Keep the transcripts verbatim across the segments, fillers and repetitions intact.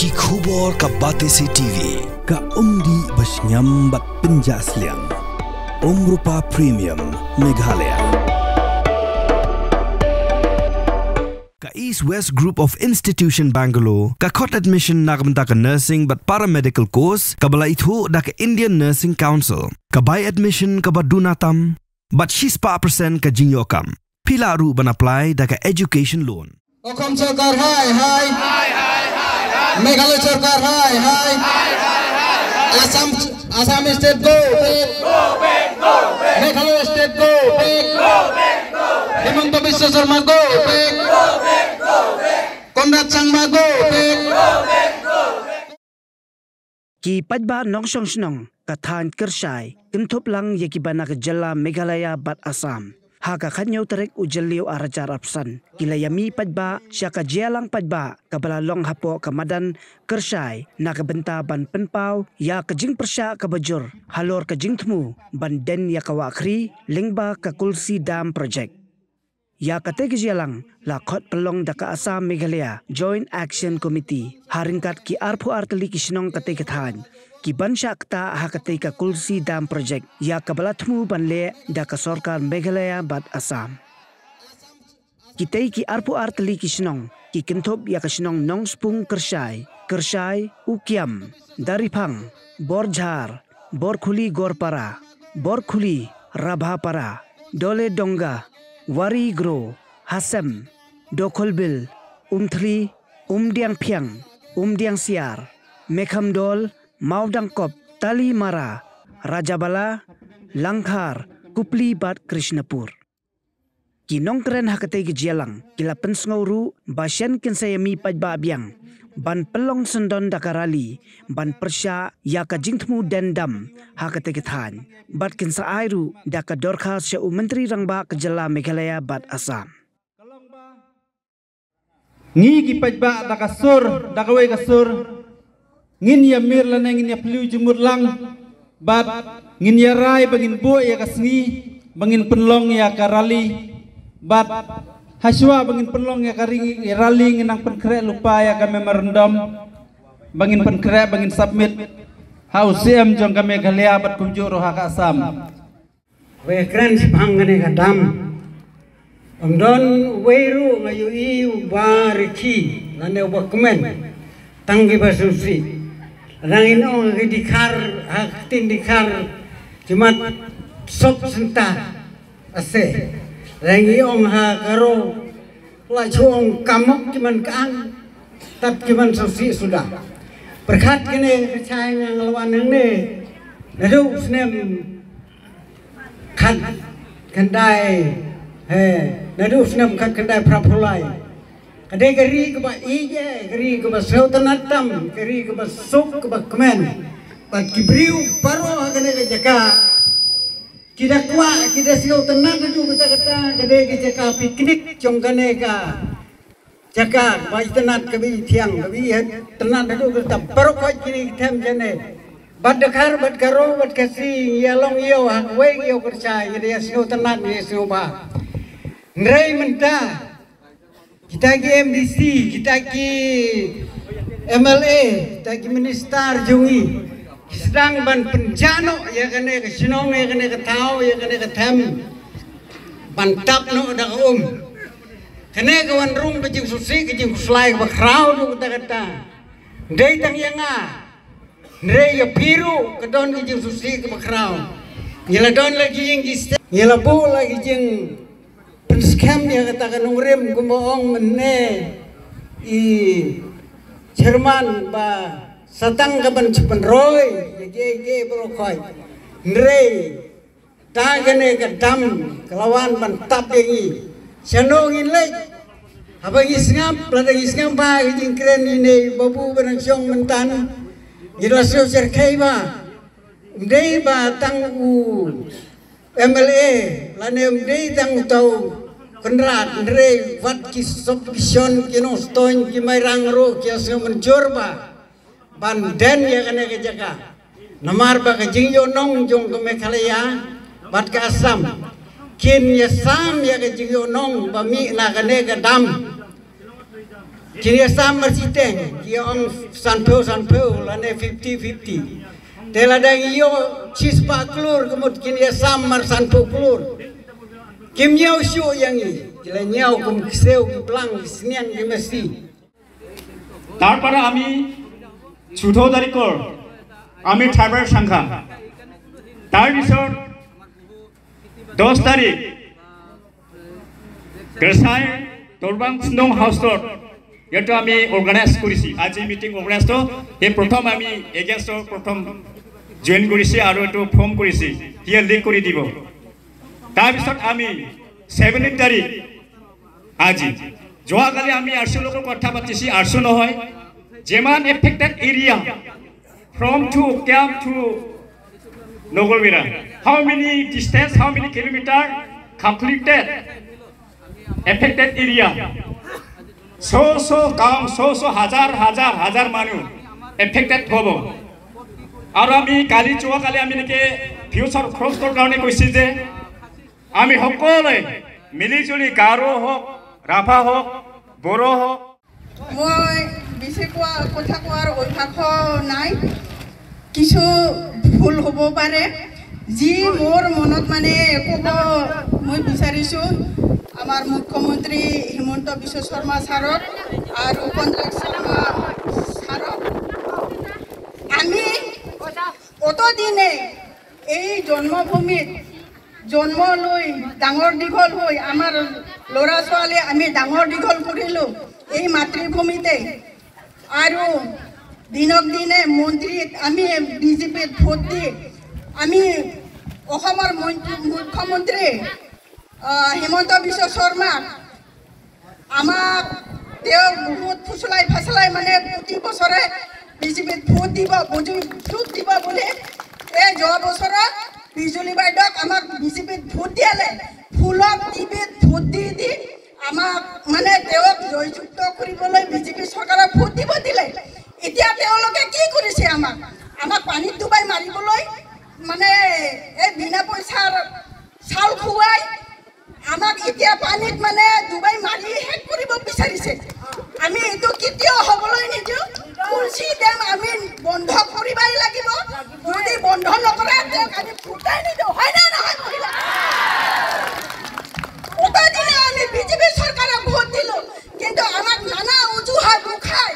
Ki khubor ka Batesi T V. Ka umdih ba shngiam bad pynjah sliang. Umrupa Premium Meghalaya. Ka East West Group of Institution Bangalore ka khot admission na ka bynta ka nursing bad paramedical course kaba la ithuh da ka Indian Nursing Council. Ka bai admission kaba duna tam bad shispah percent ka jingïoh kam. Phi lah ruh ban apply da ka education loan. Assam Sarkar hai hai. Meghalaya Sarkar hai hai. Assam, Assam State go back. Meghalaya State go back. Himanta Biswa Sarma go back. Conrad Sangma go back. Ki paidbah nongshong shnong ka thaiñ Kyrshai kynthup lang ïa kiba na ka jylla Meghalaya bad Assam. Ha ka khatñiew tarik u Jylliew arhajar arphew san ki la ïamih paidbah sha ka jingïalang paidbah kaba la long hapoh ka madan Kyrshai na ka bynta ban pynpaw ïa ka jingpyrshah kaba jur halor ka jingthmu ban dien ïa ka wah khri lyngba ka Kulsi Dam Project. Ïa katei ka jingïalang la khot pynlong da ka Assam Meghalaya Joint Action Committee ha ryngkat ki arphew ar tylli ki shnong katei ka thaiñ ki ban shah ktah ha katei ka Kulsi Dam Project ïa kaba la thmu ban leh da ka sorkar Meghalaya bad Assam. Kitei ki arphew ar tylli ki shnong ki kynthup ïa ka shnong Nongspung Kyrshai, Kyrshai, Ukiam, Dariphang, Borjhar, Borkhuli Gorpara, Borkhuli, Rabhapara, Dole Donga, Wari Gro, Hasem, Dokholbil, Umthli, Umdiang Phiang, Umdiang Siar, Mekhamdol, Maudangkop, Tali Mara, Rajabala, Langkhar, Kupli bad Krishnapur. Ki nongkren ha katei ka jingïalang ki la pynsngew ruh ba shen kin sa ïamih paidbah biang ban pynlong syndon da ka rali ban pyrshah ïa ka jingthmu dien dam ha katei ka thaiñ bad kin sa ai ruh da ka dorkhas sha u Myntri Rangbah ka jylla Meghalaya bad Assam. Ngi ki paidbah da ka sur, da kawei ka sur, ngin ïa mir lane ngin ïa phylliew jingmut lang, bad ngin ïa rai ba ngin buh ïa ka sngi ba ngin pynlong ïa ka rali, bad hashwa ba ngin pynlong ïa ka ri-, rali ngin nang pynkhreh lypa ïa ka memorandum ba ngin pynkhreh, ba ngin submit ha u C M jong ka Meghalaya bad kumjuh ruh ha ka Assam. Ba ïa kren shaphang kane ka dam. Ym don uwei ruh nga ïohi uba rkhie lane uba kmen. Tang kiba sngewsih. Lada ngin ong ha ki dkhar, ha ki ktien dkhar, ki mat sop synta ase. Lada ngin ong ha Garo, la shu ong kamok ki man ka ang, tat ki man sngewsih suda. Pyrkhat kine ki shai nga nga la wan hangne. Naduh snem khat khyndai, he, naduh snem khat khyndai phra phew lai. Ka dei ka ri kaba ïeit, ka ri kaba sngewtynnat tam, ka ri kaba suk kaba kmen. Bad ki briew baroh ha kane ka jaka ki da kwah, ki da sngewtynnat haduh katta katta, ka dei ka jaka picnic jong kane ka jaka kaba itynnat, kaba ithiang, kaba itynnat haduh katta, baroh khoit kine ki them jane. Bad Dkhar, bad Garo, bad Khasi, ngi ïa long ïew ha kawei ka ïew Kyrshai, ngi da ïa sngewtynnat, ngi da ïa sngewbha. Hynrei mynta kita ki M D C, kita ki M L A, kita ki minister jong ngi ki sdang ban pynjah noh ïa kane ka shnong, ïa kane ka thaw, ïa kane ka them, ban tap noh da ka um. Kane ka wan rung ka jingsngewsih, ka jingkhuslai kaba khraw haduh katta katta. Ym dei tang ïa nga, hynrei ïa phi ruh ka don ka jingsngewsih kaba khraw. Ngi la don la ki jingkhuslai, ngi la buh la ki jingpynskhem ïa kata ka nongrim, kumba ong mynne i chairman, ba sa tang ka ban shu pynroi ïa kiei kiei baroh khoit. Hynrei ta kane ka dam ka la wan ban tap ïa ngi. Shano ngin leit? Haba ngi sngap, lada ngi sngap ba ka jingkren ine i Babu Banang Shong mynta, ngi la sngewsarkhei ba ym dei ba tang u M L A lane ym dei tang uta u Conrad, hynrei wat ki sop ki shon, ki nongstoiñ, ki mairang ruh ki ïa sngewmynjur ba ban dien ïa kane ka jaka. Namar ba ka jingïohnong jong ka Meghalaya bad ka Assam kin ïa sam ïa ka jingïohnong ba mih na kane ka dam. Kin ïa sam mar shiteng, ki ong sanphew sanphew lane fifty fifty. Te lada ngi ïoh shispah klur ka mut kin ïa sam mar sanphew klur. Kim ñiew shuh ïa ngi, ki la ñiew kum ki siew, ki blang, ki sniang, ki masi. তারপরে আমি চৈধ্য তারিখৰ আমি ট্ৰাইবেল সংঘ, তাৰপিছত দহ তাৰিখ গ্ৰাছাই তৰবাং চিংডং হাউচত ইয়াতে আমি অৰ্গেনাইজ কৰিছি। আজি মিটিং অৰ্গেনাইজটো এই প্ৰথম আমি এগেইনষ্টৰ প্ৰথম জইন কৰিছি আৰু এইটো ফৰ্ম কৰিছি, সিয়ে লিড কৰি দিব। তাৰপিছত আমি ছেভেণ্টিন তাৰিখ আজি, যোৱাকালি আমি আৰচুৰ লগত কথা পাতিছি, আৰচু নহয়, যিমান এফেক্টেড এৰিয়া, from to Ukiam to Nogolbera, how many distance, how many kilometer completed affected area? শ শ গাঁও, শ শ হাজাৰ হাজাৰ হাজাৰ মানুহ এফেক্টেড হ'ব। আৰু আমি কালি, যোৱাকালি আমি এনেকে ফিউচাৰ ক্ৰছ কৰাৰ কাৰণে কৈছে যে আমি সকলোৱে মিলিজুলি গাৰো হওক, ৰাভা হওক, বড়ো হওক, মই বেছি কোৱা, কথা কোৱাৰ অভ্যাস নাই। কিছু ভুল হ'ব পাৰে। যি মোৰ মনত মানে ক'ব মই বিচাৰিছোঁ, আমাৰ মুখ্যমন্ত্ৰী হিমন্ত বিশ্ব শৰ্মা ছাৰক আৰু কনৰাড শৰ্মা ছাৰক, আমি অতদিনে এই জন্মভূমিত জন্ম লৈ ডাঙৰ দীঘল হৈ আমাৰ ল'ৰা ছোৱালী আমি ডাঙৰ দীঘল কৰিলোঁ এই মাতৃভূমিতে। আৰু দিনক দিনে মন্ত্ৰীত আমি বিজেপিত ভোট দি আমি অসমৰ মন্ত্ৰী, মুখ্যমন্ত্ৰী, আহ, হিমন্ত বিশ্ব শৰ্মাক আমাক তেওঁ বহুত ফুচলাই ফাচলাই মানে প্ৰতি বছৰে বিজেপিত ভোট দিব, বুজি-, ভোট দিব বুলি। এই যোৱা বছৰত বিজুলী বাইদেউক আমাক বিজেপিত ভোট দিয়ালে, ফুলত টিভিত ভোট দি দি আমাক মানে তেওঁক জয়যুক্ত কৰিবলৈ বিজেপি চৰকাৰক ভোট দিব দিলে। এতিয়া তেওঁলোকে কি কৰিছে আমাক? আমাক পানীত ডুবাই মাৰিবলৈ মানে এই বিনা পইচাৰ চাউল খুৱাই আমাক এতিয়া পানীত মানে ডুবাই মাৰি শেষ কৰিব বিচাৰিছে। আমি এইটো কেতিয়াও হ'বলৈ নিদিওঁ। তুলসী ডেম আমি বন্ধ কৰিবই লাগিব। যদি বন্ধ নকৰে, তেওঁক আমি ভোটাই নিদিওঁ। হয় নে নহয়, মহিলা? অতদিনে আমি বিজেপি চৰকাৰক ভোট দিলোঁ, কিন্তু আমাক নানা অজুহাত দেখাই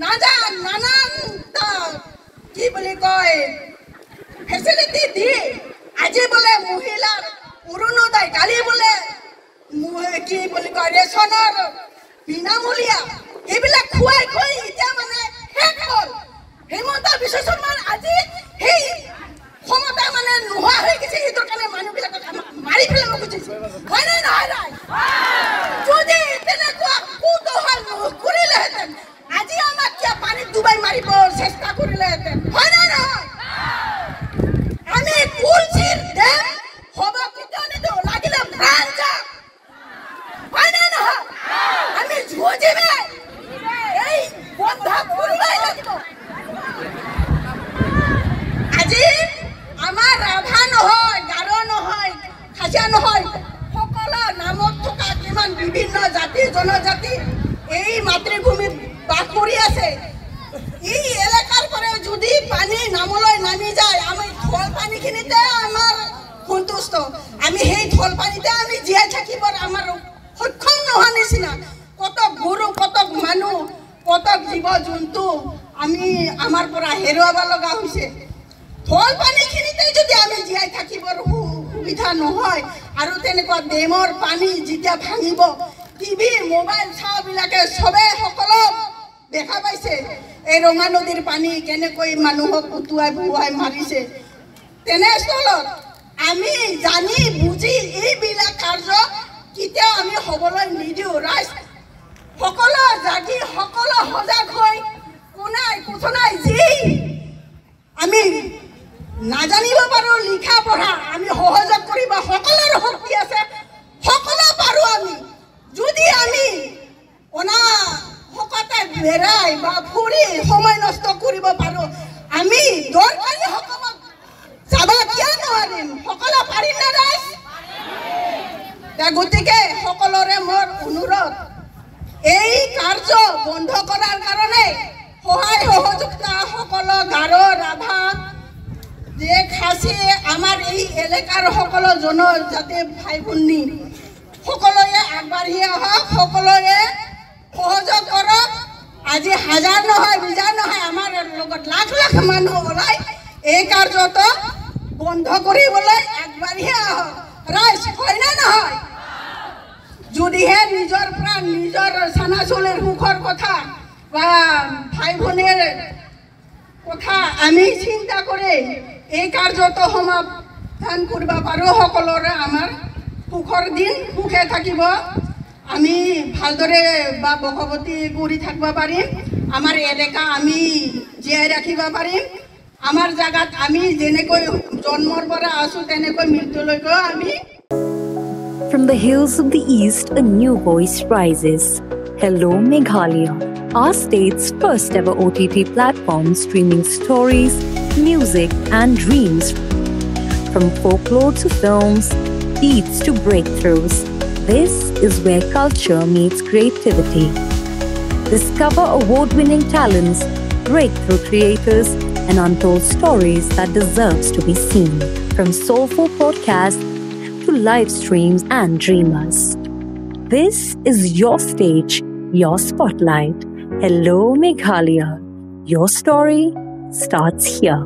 নানা, নানান তা-, কি বুলি কয়, ফেচিলিটি দি আজি বোলে মহিলাৰ অৰুণোদয়, কালি বোলে মু-, কি বুলি কয়, ৰেচনৰ বিনামূলীয়া, এইবিলাক খুৱাই খুৱাই এতিয়া মানে শেষ হ'ল। হিমন্ত বিশ্ব শৰ্মাৰ আজি সেই ক্ষমতা মানে নোহোৱা হৈ গৈছে, সেইটোৰ কাৰণে মানুহবিলাকক আমাক মাৰি পেলাব খুজিছে। হয় নে নহয়, ৰাইজ? যদি তেনেকুৱা কুতূহল নকৰিলেহেঁতেন, আজি আমাক কিয় পানীত ডুবাই মাৰিব চেষ্টা কৰিলেহেঁতেন? হয় নে নহয়? আমি তুলসীৰ ডেম হ'ব কেতিয়াও নিদিওঁ, লাগিলে প্ৰাণ যাওক। হয় নে নহয়? আমি যুঁজিমেই। এই বন্ধ কৰিবই লাগিব। আজি আমাৰ ৰাভা নহয়, গাৰো নহয়, খাচীয়া নহয়, সকলো নামত থকা কিমান বিভিন্ন জাতি জনজাতি এই মাতৃভূমিত বাস কৰি আছে। এই এলেকাৰ পৰা যদি পানী নামলৈ নামি যায়, আমি থল পানীখিনিতে আমাৰ সন্তুষ্ট। আমি সেই থল পানীতে আমি জীয়াই থাকিবৰ আমাৰ সক্ষম নোহোৱা নিচিনা। কতক গৰু, কতক মানুহ, কতক জীৱ জন্তু আমি আমাৰ পৰা হেৰুৱাব লগা হৈছে। থল পানীখিনিতে যদি আমি জীয়াই থাকিবৰ সু-, সুবিধা নহয় আৰু তেনেকুৱা ডেমৰ পানী যেতিয়া ভাঙিব, টিভি, মোবাইল চাওঁবিলাকে চবে সকলো দেখা পাইছে এই ৰঙা নদীৰ পানী কেনেকৈ মানুহক উটুৱাই বহুৱাই মাৰিছে। তেনেস্থলত আমি জানি বুজি এইবিলাক কাৰ্য কেতিয়াও আমি হ'বলৈ নিদিওঁ। ৰাইজ সকলো জাগি, সকলো সজাগ হৈ কোনাই কোঠনাই যি আমি নাজানিব পাৰোঁ লিখা পঢ়া, আমি সহযোগ কৰিব, সকলোৰে শক্তি আছে, সকলো পাৰোঁ আমি। যদি আমি অনা শকতে বেৰাই বা ফুৰি সময় নষ্ট কৰিব পাৰোঁ, আমি দৰকাৰী সকলক যাব কিয় নোৱাৰিম? সকলো পাৰিম নে ৰাইজ? তে গতিকে সকলোৰে মোৰ অনুৰোধ, এই কাৰ্য বন্ধ কৰাৰ কাৰণে সহায় সহযোগিতা সকলো গাৰো, ৰাভা, যে খাচী, আমাৰ এই এলেকাৰ সকলো জনজাতি ভাই ভনী সকলোৱে আগবাঢ়ি আহক, সকলোৱে সহযোগ কৰক। আজি হাজাৰ নহয়, বিজাৰ নহয়, আমাৰ লগত লাখ লাখ মানুহ ওলাই এই কাৰ্যটো বন্ধ কৰিবলৈ আগবাঢ়ি আহক। ৰাইজ, হয় নে নহয়? যদিহে নিজৰ প্ৰাণ, নিজৰ চানা চলিৰ সুখৰ কথা বা ভাই ভনীৰ কথা আমি চিন্তা কৰি এই কাৰ্যটো সমাধান কৰিব পাৰোঁ, সকলোৰে আমাৰ সুখৰ দিন সুখে থাকিব। আমি ভালদৰে বা বসতি কৰি থাকিব পাৰিম, আমাৰ এলেকা আমি জীয়াই ৰাখিব পাৰিম। আমাৰ জাগাত আমি যেনেকৈ জন্মৰ পৰা আছো, তেনেকৈ মৃত্যুলৈকেও আমি From the hills of the East, a new voice rises. Hello, Meghalaya, our state's first ever O T T platform streaming stories, music, and dreams. From folklore to films, beats to breakthroughs, this is where culture meets creativity. Discover award winning talents, breakthrough creators, and untold stories that deserves to be seen. From soulful podcasts to live streams and dreamers. This is your stage, your spotlight. Hello, Meghalaya. Your story starts here.